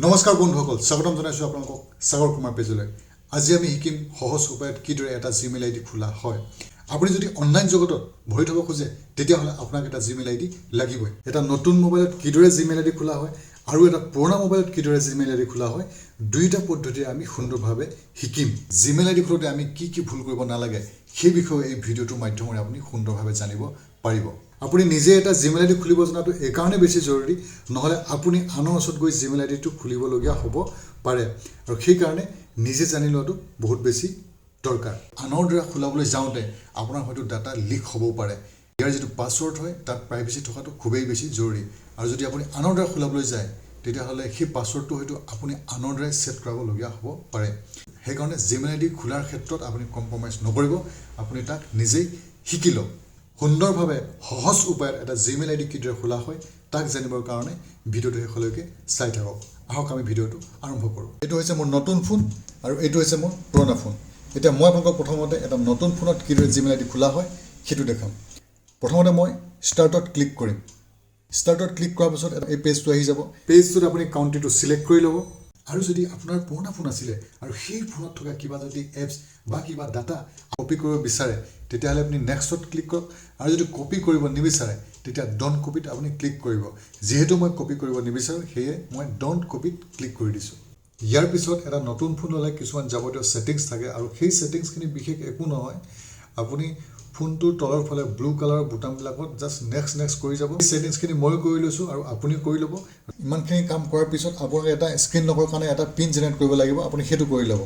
নমস্কাৰ বন্ধুসকল, স্বাগতম জনাইছোঁ আপোনালোকক সাগৰ কুমাৰ পেজলৈ। আজি আমি শিকিম সহজ উপায়ত কিদৰে এটা জিমেইল আই ডি খোলা হয়। আপুনি যদি অনলাইন জগতত ভৰি থ'ব খোজে, তেতিয়াহ'লে আপোনাক এটা জিমেইল আই ডি লাগিবই। এটা নতুন মোবাইলত কিদৰে জিমেইল আই ডি খোলা হয় আৰু এটা পুৰণা মোবাইলত কিদৰে জিমেইল আই ডি খোলা হয়, দুয়োটা পদ্ধতিৰে আমি সুন্দৰভাৱে শিকিম। জিমেইল আই ডি খোলোঁতে আমি কি কি ভুল কৰিব নালাগে, সেই বিষয়ে এই ভিডিঅ'টোৰ মাধ্যমেৰে আপুনি সুন্দৰভাৱে জানিব পাৰিব। আপুনি নিজে এটা জিমেইল আই ডি খুলিব জনাটো এইকাৰণে বেছি জৰুৰী, নহ'লে আপুনি আনৰ ওচৰত গৈ জিমেইল আই ডিটো খুলিবলগীয়া হ'ব পাৰে আৰু সেইকাৰণে নিজে জানি লোৱাটো বহুত বেছি দৰকাৰ। আনৰ দ্বাৰা খোলাবলৈ যাওঁতে আপোনাৰ হয়তো ডাটা লিক হ'বও পাৰে। ইয়াৰ যিটো পাছৱৰ্ড হয়, তাত প্ৰাইভেচি থকাটো খুবেই বেছি জৰুৰী আৰু যদি আপুনি আনৰ দ্বাৰা খোলাবলৈ যায়, তেতিয়াহ'লে সেই পাছৱৰ্ডটো হয়তো আপুনি আনৰ দ্বাৰাই ছেট কৰাবলগীয়া হ'ব পাৰে। সেইকাৰণে জিমেইল আই ডি খোলাৰ ক্ষেত্ৰত আপুনি কম্প্ৰমাইজ নকৰিব, আপুনি তাক নিজেই শিকি লওক। সুন্দৰভাৱে সহজ উপায়ত এটা জিমেইল আই ডি কিদৰে খোলা হয়, তাক জানিবৰ কাৰণে ভিডিঅ'টো শেষলৈকে চাই থাকক। আহক, আমি ভিডিঅ'টো আৰম্ভ কৰোঁ। এইটো হৈছে মোৰ নতুন ফোন আৰু এইটো হৈছে মোৰ পুৰণা ফোন। এতিয়া মই আপোনালোকক প্ৰথমতে এটা নতুন ফোনত কিদৰে জিমেইল আই ডি খোলা হয়, সেইটো দেখাম। প্ৰথমতে মই ষ্টাৰ্টত ক্লিক কৰিম। ষ্টাৰ্টত ক্লিক কৰাৰ পাছত এটা এই পেজটো আহি যাব। পেজটোত আপুনি কাউণ্ট্ৰিটো চিলেক্ট কৰি ল'ব আৰু যদি আপোনাৰ পুৰণা ফোন আছিলে আৰু সেই ফোনত থকা কিবা যদি এপছ বা কিবা ডাটা কপি কৰিব বিচাৰে, তেতিয়াহ'লে আপুনি নেক্সটত ক্লিক কৰক আৰু যদি কপি কৰিব নিবিচাৰে, তেতিয়া don't কপিত আপুনি ক্লিক কৰিব। যিহেতু মই কপি কৰিব নিবিচাৰোঁ, সেয়ে মই don't কপিত ক্লিক কৰি দিছোঁ। ইয়াৰ পিছত এটা নতুন ফোন ল'লে কিছুমান যাৱতীয় ছেটিংছ থাকে আৰু সেই ছেটিংছখিনি বিশেষ একো নহয়। আপুনি ফোনটোৰ তলৰ ফালে ব্লু কালাৰৰ বুটামবিলাকত জাষ্ট নেক্সট নেক্সট কৰি যাব। এই ছেটিংছখিনি ময়ো কৰি লৈছোঁ আৰু আপুনিও কৰি ল'ব। ইমানখিনি কাম কৰাৰ পিছত আপোনালোকে এটা স্ক্ৰীণ লকৰ কাৰণে এটা পিন জেনেৰেট কৰিব লাগিব, আপুনি সেইটো কৰি ল'ব।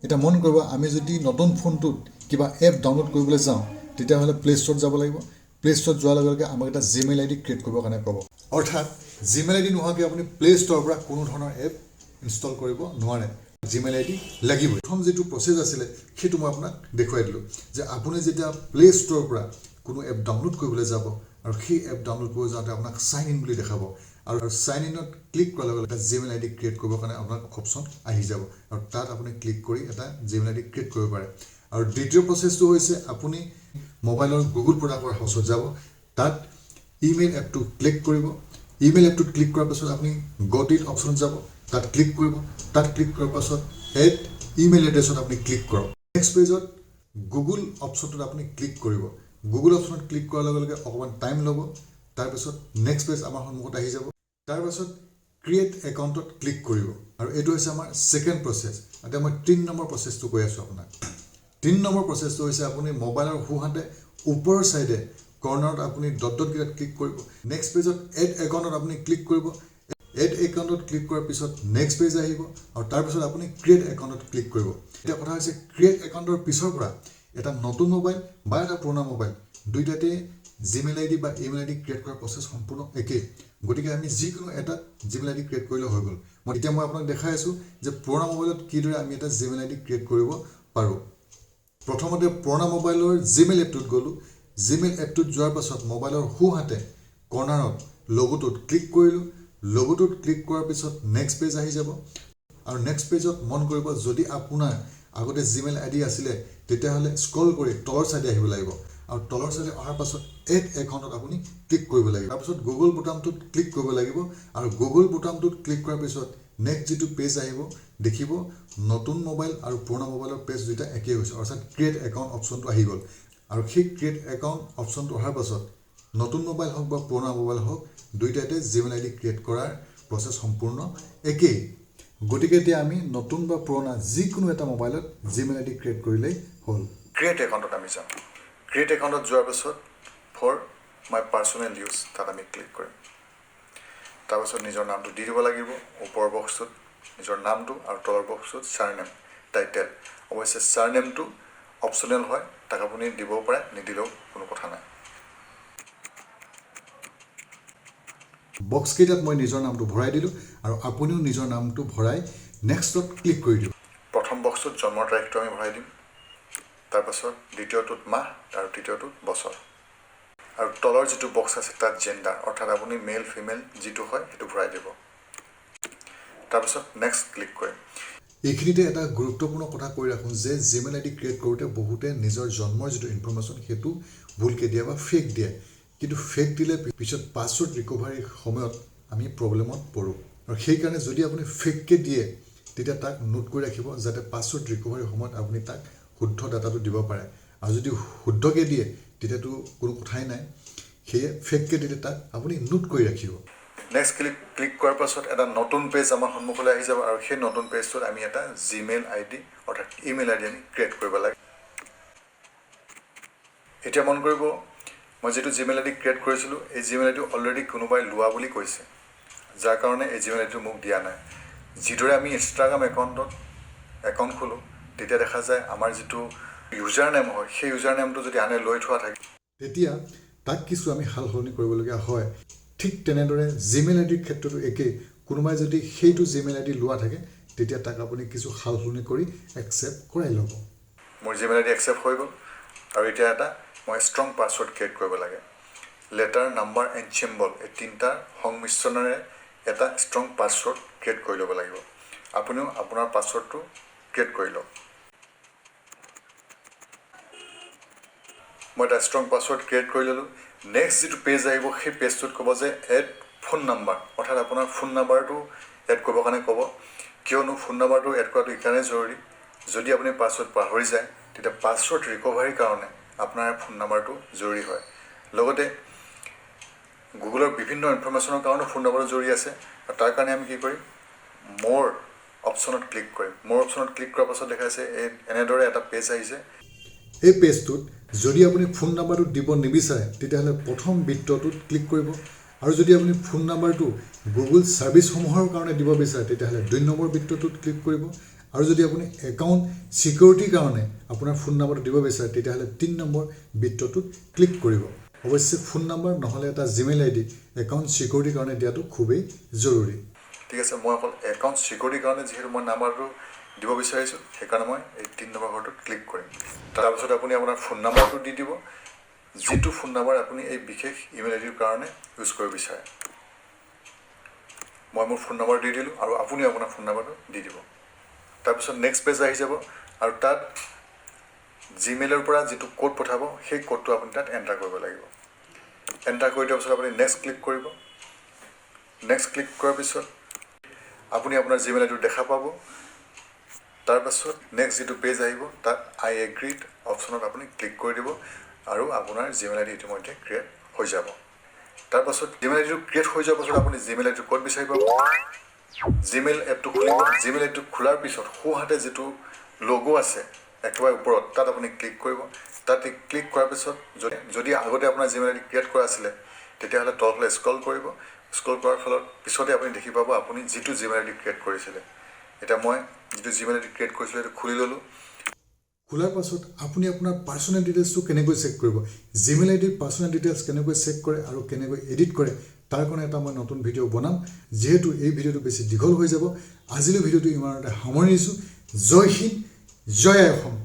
এতিয়া মন কৰিব, আমি যদি নতুন ফোনটোত কিবা এপ ডাউনলোড কৰিবলৈ যাওঁ, তেতিয়াহ'লে প্লে' ষ্ট'ৰত যাব লাগিব। প্লে' ষ্ট'ৰত যোৱাৰ লগে লগে আমাক এটা জিমেইল আই ডি ক্ৰিয়েট কৰিবৰ কাৰণে ক'ব। অৰ্থাৎ জিমেইল আই ডি নোহোৱাকৈ আপুনি প্লে' ষ্ট'ৰৰ পৰা কোনো ধৰণৰ এপ ইনষ্টল কৰিব নোৱাৰে। জিমেইল আই ডি লাগিবই। প্ৰথম যিটো প্ৰচেছ আছিলে, সেইটো মই আপোনাক দেখুৱাই দিলোঁ যে আপুনি যেতিয়া প্লে' ষ্ট'ৰৰ পৰা কোনো এপ ডাউনলোড কৰিবলৈ যাব আৰু সেই এপ ডাউনলোড কৰিব যাওঁতে আপোনাক চাইন ইন বুলি দেখাব আৰু চাইন ইনত ক্লিক কৰাৰ লগে লগে এটা জিমেইল আই ডি ক্ৰিয়েট কৰিবৰ কাৰণে আপোনাক অপশ্যন আহি যাব আৰু তাত আপুনি ক্লিক কৰি এটা জিমেইল আই ডি ক্ৰিয়েট কৰিব পাৰে। আৰু দ্বিতীয় প্ৰচেছটো হৈছে, আপুনি মোবাইলৰ গুগল প্ৰডাক্টৰ হাউচত যাব, তাত ইমেইল এপটো ক্লিক কৰিব। ইমেইল এপটোত ক্লিক কৰাৰ পাছত আপুনি গট it অপশ্যনত যাব, তাত ক্লিক কৰিব। তাত ক্লিক কৰাৰ পাছত এড ইমেইল এড্ৰেছত আপুনি ক্লিক কৰক। নেক্সট পেজত গুগল অপশ্যনটোত আপুনি ক্লিক কৰিব। গুগল অপশ্যনত ক্লিক কৰাৰ লগে লগে অকণমান টাইম ল'ব। তাৰপিছত নেক্সট পেজ আমাৰ সন্মুখত আহি যাব। তাৰপাছত ক্ৰিয়েট একাউণ্টত ক্লিক কৰিব আৰু এইটো হৈছে আমাৰ ছেকেণ্ড প্ৰচেছ। এতিয়া মই 3 নম্বৰ প্ৰচেছটো কৈ আছোঁ আপোনাক। 3 নম্বৰ প্ৰচেছটো হৈছে, আপুনি মোবাইলৰ সোঁহাতে ওপৰৰ ছাইডে কৰ্ণাৰত আপুনি ডট ডটকেইটাত ক্লিক কৰিব। নেক্সট পেজত এড একাউণ্টত আপুনি ক্লিক কৰিব। এড একাউণ্টত ক্লিক কৰাৰ পিছত নেক্সট পেজ আহিব আৰু তাৰপিছত আপুনি ক্ৰিয়েট একাউণ্টত ক্লিক কৰিব। এতিয়া কথা হৈছে, ক্ৰিয়েট একাউণ্টৰ পিছৰ পৰা এটা নতুন মোবাইল বা এটা পুৰণা মোবাইল, দুইটাতে জিমেইল আই ডি বা ইমেইল আই ডি ক্ৰিয়েট কৰাৰ প্ৰচেছ সম্পূৰ্ণ একেই। গতিকে আমি যিকোনো এটা জিমেইল আই ডি ক্ৰিয়েট কৰিলে হৈ গ'ল। এতিয়া মই আপোনাক দেখাই আছোঁ যে পুৰণা মোবাইলত কিদৰে আমি এটা জিমেইল আই ডি ক্ৰিয়েট কৰিব পাৰোঁ। প্ৰথমতে পুৰণা মোবাইলৰ জিমেইল এপটোত গ'লোঁ। জিমেইল এপটোত যোৱাৰ পাছত মোবাইলৰ সোঁহাতে কৰ্ণাৰত লগ'টোত ক্লিক কৰিলোঁ। লগ'টোত ক্লিক কৰাৰ পিছত নেক্সট পেজ আহি যাব আৰু নেক্সট পেজত মন কৰিব, যদি আপোনাৰ আগতে জিমেইল আই ডি আছিলে, তেতিয়াহ'লে স্ক্ৰল কৰি তলৰ ছাইডে আহিব লাগিব আৰু তলৰ ছাইডে অহাৰ পাছত এড একাউণ্টত আপুনি ক্লিক কৰিব লাগিব। তাৰপিছত গুগল বুটামটোত ক্লিক কৰিব লাগিব আৰু গুগল বুটামটোত ক্লিক কৰাৰ পিছত নেক্সট যিটো পেজ আহিব দেখিব, নতুন মোবাইল আৰু পুৰণা মোবাইলৰ পেজ দুইটা একেই হৈছে। অৰ্থাৎ ক্ৰিয়েট একাউণ্ট অপশ্যনটো আহি গ'ল আৰু সেই ক্ৰিয়েট একাউণ্ট অপশ্যনটো অহাৰ পাছত নতুন মোবাইল হওক বা পুৰণা মোবাইল হওক, দুইটাতে জিমেইল আই ডি ক্ৰিয়েট কৰাৰ প্ৰচেছ সম্পূৰ্ণ একেই। গতিকে এতিয়া আমি নতুন বা পুৰণা যিকোনো এটা মোবাইলত জিমেইল আই ডি ক্ৰিয়েট কৰিলেই হ'ল। ক্ৰিয়েট একাউণ্টত আমি যাম। ক্ৰিয়েট একাউণ্টত যোৱাৰ পাছত ফৰ my personal use, তাত আমি ক্লিক কৰিম। তাৰপাছত নিজৰ নামটো দি দিব লাগিব। ওপৰৰ বক্সটোত নিজৰ নামটো আৰু তলৰ বক্সটোত ছাৰনেম, টাইটেল। অৱশ্যে ছাৰনেমটো অপশ্যনেল হয়, তাক আপুনি দিবও পাৰে, নিদিলেও কোনো কথা নাই। বক্সকেইটাত মই নিজৰ নামটো ভৰাই দিলোঁ আৰু আপুনিও নিজৰ নামটো ভৰাই নেক্সটত ক্লিক কৰি দিব। প্ৰথম বক্সটোত জন্মৰ তাৰিখটো আমি ভৰাই দিম। তাৰপাছত দ্বিতীয়টোত মাহ আৰু তৃতীয়টোত বছৰ আৰু তলৰ যিটো বক্স আছে, তাত জেণ্ডাৰ, অৰ্থাৎ আপুনি মেল, ফিমেল যিটো হয়, সেইটো ভৰাই দিব। তাৰপাছত নেক্সট ক্লিক কৰিম। এইখিনিতে এটা গুৰুত্বপূৰ্ণ কথা কৈ ৰাখোঁ যে জিমেইল আই ডি ক্ৰিয়েট কৰোঁতে বহুতে নিজৰ জন্মৰ যিটো ইনফৰ্মেশ্যন, সেইটো ভুল, কেতিয়াবা ফেক দিয়ে। কিন্তু ফেক দিলে পিছত পাছৱৰ্ড ৰিকভাৰীৰ সময়ত আমি প্ৰব্লেমত পৰোঁ। আৰু সেইকাৰণে যদি আপুনি ফেককৈ দিয়ে, তেতিয়া তাক নোট কৰি ৰাখিব, যাতে পাছৱৰ্ড ৰিকভাৰীৰ সময়ত আপুনি তাক শুদ্ধ ডাটাটো দিব পাৰে। আৰু যদি শুদ্ধকৈ দিয়ে, তেতিয়াতো কোনো কথাই নাই। সেয়ে ফেককৈ দিলে তাক আপুনি নোট কৰি ৰাখিব। নেক্সট ক্লিক ক্লিক কৰাৰ পাছত এটা নতুন পেজ আমাৰ সন্মুখলৈ আহি যাব আৰু সেই নতুন পেজটোত আমি এটা জিমেইল আই ডি, অৰ্থাৎ ইমেইল আই ডি আমি ক্ৰিয়েট কৰিব লাগে। এতিয়া মন কৰিব, মই যিটো জিমেইল আই ডি ক্ৰিয়েট কৰিছিলোঁ, এই জিমেইল আই ডিটো অলৰেডি কোনোবাই লোৱা বুলি কৈছে, যাৰ কাৰণে এই জিমেইল আই ডিটো মোক দিয়া নাই। যিদৰে আমি ইনষ্টাগ্ৰাম একাউণ্টত একাউণ্ট খোলোঁ, তেতিয়া দেখা যায় আমাৰ যিটো ইউজাৰ নেম হয়, সেই ইউজাৰ নেমটো যদি আনে লৈ থোৱা থাকে, তেতিয়া তাক কিছু আমি সাল সলনি কৰিবলগীয়া হয়। ঠিক তেনেদৰে জিমেইল আই ডিৰ ক্ষেত্ৰতো একেই। কোনোবাই যদি সেইটো জিমেইল আই ডি লোৱা থাকে, তেতিয়া তাক আপুনি কিছু সাল সলনি কৰি একচেপ্ট কৰাই ল'ব। মোৰ জিমেইল আই ডি একচেপ্ট হৈ গ'ল আৰু এতিয়া এটা মই ষ্ট্ৰং পাছৱৰ্ড ক্ৰিয়েট কৰিব লাগে। লেটাৰ, নাম্বাৰ এণ্ড চিম্বল, এই তিনিটাৰ সংমিশ্ৰণেৰে এটা ষ্ট্ৰং পাছৱৰ্ড ক্ৰিয়েট কৰি ল'ব লাগিব। আপুনিও আপোনাৰ পাছৱৰ্ডটো ক্ৰিয়েট কৰি লওক। মই এটা ষ্ট্ৰং পাছৱৰ্ড ক্ৰিয়েট কৰি ল'লোঁ। নেক্সট যিটো পেজ আহিব, সেই পেজটোত ক'ব যে এড ফোন নাম্বাৰ, অৰ্থাৎ আপোনাৰ ফোন নাম্বাৰটো এড কৰিবৰ কাৰণে ক'ব। কিয়নো ফোন নাম্বাৰটো এড কৰাটো এইকাৰণেই জৰুৰী, যদি আপুনি পাছৱৰ্ড পাহৰি যায়, তেতিয়া পাছৱৰ্ড ৰিকভাৰীৰ কাৰণে আপোনাৰ ফোন নাম্বাৰটো জৰুৰী হয়। লগতে গুগলৰ বিভিন্ন ইনফৰ্মেশ্যনৰ কাৰণেও ফোন নাম্বাৰটো জৰুৰী আছে। আৰু তাৰ কাৰণে আমি কি কৰিম? মোৰ অপশ্যনত ক্লিক কৰিম। মোৰ অপশ্যনত ক্লিক কৰাৰ পাছত দেখাইছে, এই এনেদৰে এটা পেজ আহিছে। এই পেজটোত যদি আপুনি ফোন নাম্বাৰটো দিব নিবিচাৰে, তেতিয়াহ'লে প্ৰথম বৃত্তটোত ক্লিক কৰিব আৰু যদি আপুনি ফোন নাম্বাৰটো গুগল ছাৰ্ভিচসমূহৰ কাৰণে দিব বিচাৰে, তেতিয়াহ'লে 2 নম্বৰ বৃত্তটোত ক্লিক কৰিব আৰু যদি আপুনি একাউণ্ট ছিকিউৰিটিৰ কাৰণে আপোনাৰ ফোন নাম্বাৰটো দিব বিচাৰে, তেতিয়াহ'লে 3 নম্বৰ বৃত্তটোত ক্লিক কৰিব। অৱশ্যে ফোন নাম্বাৰ নহ'লে এটা জিমেইল আই ডি একাউণ্ট ছিকিউৰিটিৰ কাৰণে দিয়াটো খুবেই জৰুৰী। ঠিক আছে, মই অকল একাউণ্ট ছিকিউৰিটিৰ কাৰণে যিহেতু মই নাম্বাৰটো দিব বিচাৰিছোঁ, সেইকাৰণে মই এই 3 নম্বৰ ঘৰটোত ক্লিক কৰিম। তাৰপিছত আপুনি আপোনাৰ ফোন নাম্বাৰটো দি দিব, যিটো ফোন নাম্বাৰ আপুনি এই বিশেষ ইমেইল আই ডিৰ কাৰণে ইউজ কৰিব বিচাৰে। মই মোৰ ফোন নাম্বাৰ দি দিলোঁ আৰু আপুনিও আপোনাৰ ফোন নাম্বাৰটো দি দিব। তাৰপিছত নেক্সট পেজ আহি যাব আৰু তাত জিমেইলৰ পৰা যিটো ক'ড পঠাব, সেই ক'ডটো আপুনি তাত এণ্টাৰ কৰিব লাগিব। এণ্টাৰ কৰি দিয়াৰ পিছত আপুনি নেক্সট ক্লিক কৰিব। নেক্সট ক্লিক কৰাৰ পিছত আপুনি আপোনাৰ জিমেইল আই ডিটো দেখা পাব। তাৰপাছত নেক্সট যিটো পেজ আহিব, তাত আই এগ্ৰিড অপশ্যনত আপুনি ক্লিক কৰি দিব আৰু আপোনাৰ জিমেইল আই ডি ইতিমধ্যে ক্ৰিয়েট হৈ যাব। তাৰপাছত জিমেইল আই ডিটো ক্ৰিয়েট হৈ যোৱাৰ পাছত আপুনি জিমেইল আই ডিটো ক'ত বিচাৰি পাব? জিমেইল এপটো খুলিব। জিমেইল এপটো খোলাৰ পিছত সোঁহাতে যিটো লগো আছে একেবাৰে ওপৰত, তাত আপুনি ক্লিক কৰিব। তাত ক্লিক কৰাৰ পিছত যদি আগতে আপোনাৰ জিমেইল আই ডি ক্ৰিয়েট কৰা আছিলে, তেতিয়াহ'লে তলফালে স্ক্ৰল কৰিব। স্ক্ৰল কৰাৰ ফলত পিছতে আপুনি দেখি পাব আপুনি যিটো জিমেইল আই ডি ক্ৰিয়েট কৰিছিলে। এতিয়া মই যিটো জিমেইল আই ডি ক্ৰিয়েট কৰিছিলোঁ, সেইটো খুলি ল'লোঁ। খোলাৰ পাছত আপুনি আপোনাৰ পাৰ্চনেল ডিটেইলছটো কেনেকৈ চেক কৰিব, জিমেইল আই ডিৰ পাৰ্চনেল ডিটেইলছ কেনেকৈ চেক কৰে আৰু কেনেকৈ এডিট কৰে, তাৰ কাৰণে এটা মই নতুন ভিডিঅ' বনাম। যিহেতু এই ভিডিঅ'টো বেছি দীঘল হৈ যাব, আজিলৈ ভিডিঅ'টো ইমানতে সামৰণি দিছোঁ। জয় হিন্দ, জয় আই অসম।